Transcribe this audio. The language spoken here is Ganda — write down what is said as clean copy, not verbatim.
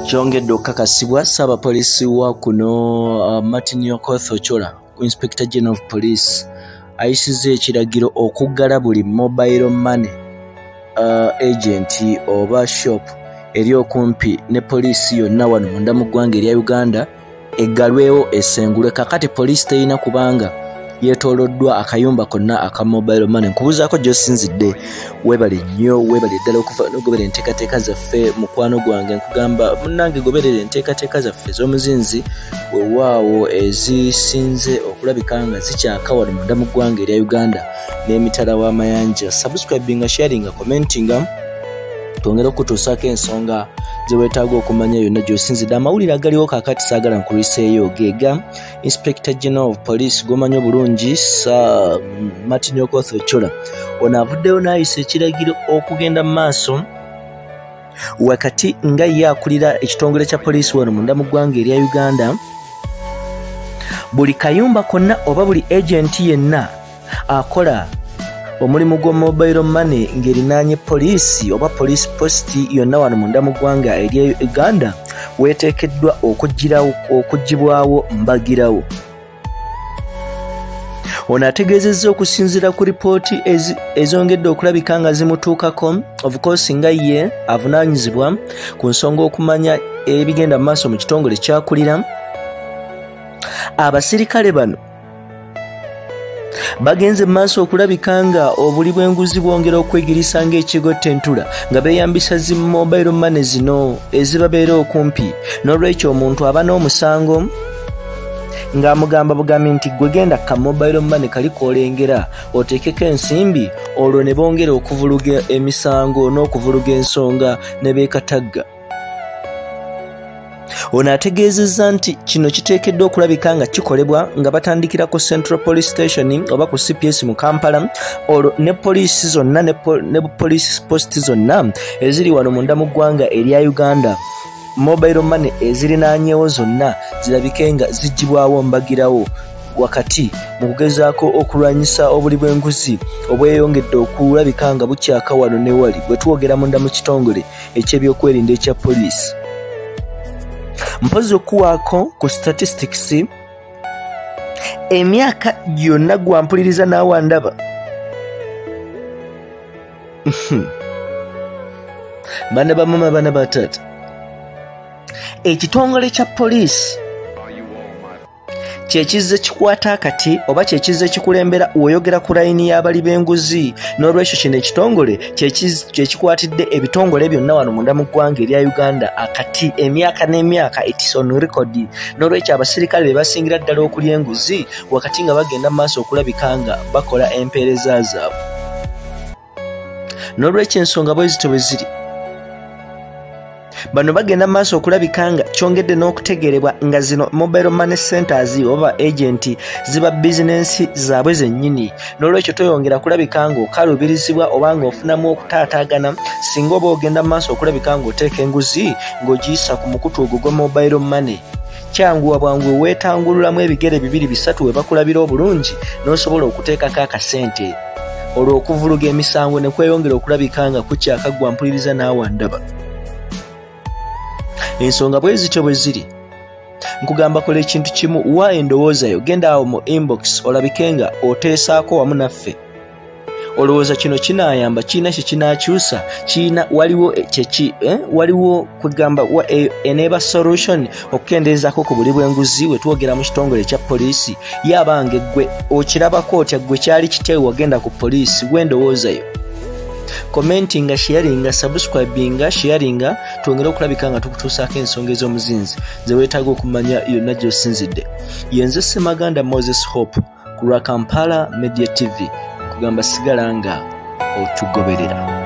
Kyongedde okukakasibwa Ssaabapoliisi wa kuno Martin Okoth Ochola, Inspector General of Police, ayisizza ekiragiro okuggala buli mobile money agent oba shop eri okumpi ne poliisi yonna wano munda mu ggwanga erya Uganda, eggalwewo esengulwe. Kakati poliisi terina kubanga yeetooloddwa akayumba konna aka mobile money. Nkubuuzaako gy'osinzidde, weebale nnyo, weebale ddala okuva n'ogoberera enteekateeka zaffe. Mukwano gwange, nkugamba munnange, goberera enteekateeka zaffe ez'omuzinzi, weewaawo ezisinze okulabika nga zikyaka wano munda mu ggwanga erya Uganda n'emitala w'amayanja. Subscribinga, sharinga, commentinga, twongere okutuusaako ensonga ze weetaaga okumanya yonna gy'osinzidde. Amawulire agaliwo kaakati saagala nkulwiseeyo geega Inspector General of Police gw'omanyi obulungi, Sir Martin Okoth Ochola. Ono avuddeyo n'ayisa ekiragiro okugenda mu maaso wakati nga ye akulira ekitongole kya poliisi wano munda mu ggwanga erya Uganda, buli kayumba konna oba buli agent yenna akola omulimu gwa mobile money ng'erinaanye poliisi oba police post yonna wano munda mu ggwanga erya Uganda weeteekeddwa okuggyibwawo mbagirawo. Ono ategeezezza okusinziira ku ripooti ezongedde okulabika nga zimutuukako, of course nga ye avunaanyizibwa ku nsonga okumanya ebigenda mu maaso mu kitongole kyakulira. Abasirikale bano bagenze mu maaso okulabika nga obuli bw'enguzi bwongera okwegirisa ng'ekigotta entula nga beeyambisa zi mobile money zino ezibabeera okumpi. N'olwekyo omuntu aba n'omusango ng'amugamba bugambi nti gwe genda ka mobile money kali kw'olengera oteekeko ensimbi, olwo ne bongera okuvuluga emisango n'okuvuluga ensonga ne beekatagga. Ono ategeezezza nti kino kiteekeddwa okulabika nga kikolebwa nga batandikira ku Central Police Station oba ku CPS mu Kampala, olwo ne poliisi zonna ne police post zonna eziri wano munda mu ggwanga erya Uganda, mobile money ezirinaanyewo zonna zirabike nga ziggyibwawo mbagirawo, wakati mu kugezaako okulwanyisa obuli bw'enguzi obweyongedde okulabika nga bukyaka wano ne wali bwe twogera munda mu kitongole eky'ebyokwerinda ekya poliisi. Mpozi okuwaako ku statistics, emyaka gyonna gwampuliriza naawe ndaba, baana ba mama, baana ba taata, ekitongole kya poliisi kyekizze kikwata akati oba kyekizze kikulembera w'oyogera ku layini y'abali b'enguzi. N'olwekyo kino ekitongole kyekikwatidde ebitongole byonna wano munda mu ggwanga erya Uganda akati emyaka n'emyaka, it's on record. N'olwekyo abasirikale be basingira ddala okulya enguzi wakati nga bagenda mu maaso okulabika nga bakola empeereza zaabwe. N'olwekyo ensonga bwe zityo bwe ziri, bano bagenda mu maaso okulabika nga kyongedde n'okutegeerebwa nga zino mobile money centers oba agent ziba bizinensi zaabwe zennyini. N'olwekyo toyongera kulabika ng'okaluubirizibwa oba ng'ofunamu okutaataagana singa oba ogenda mu maaso okulabika ng'oteeka enguzi ng'ogiyisa ku mukutu ogwo gwa mobile money. Kyanguwa bwangu, weetangululamu ebigere bibiri bisatu we bakulabira obulungi n'osobola okuteekako akasente, olwo okuvuluga emisango ne kweyongera okulabika nga kukyaka. Ggwa mpuliriza naawe ndaba, ensonga bwe zityo bwe ziri. Nkugamba kola ekintu kimu, wa endowooza yo, genda awo mu inbox olabike nga oteesaako wamu naffe. Olowooza kino kinaayamba? Kirina kye kinaakyusa? Kirina waliwo kyeki waliwo kwegamba eneeba solution okukendeezaako ku buli bw'enguzi we twogera mu kitongole ekya poliisi? Ye abange, ggwe okirabako otya? Ggwe kyali kitya we wagenda ku poliisi? Gw'endowooza yo, commentinga, sharinga, subscribinga, sharinga, twongere okulabika nga tukutuusaako ensonga ez'omuzinzi ze weetaaga okumanya yonna gy'osinzidde. Yenze Ssemaganda Moses Hope ku lwa Kampala Media TV, kugamba sigala nga otugoberera.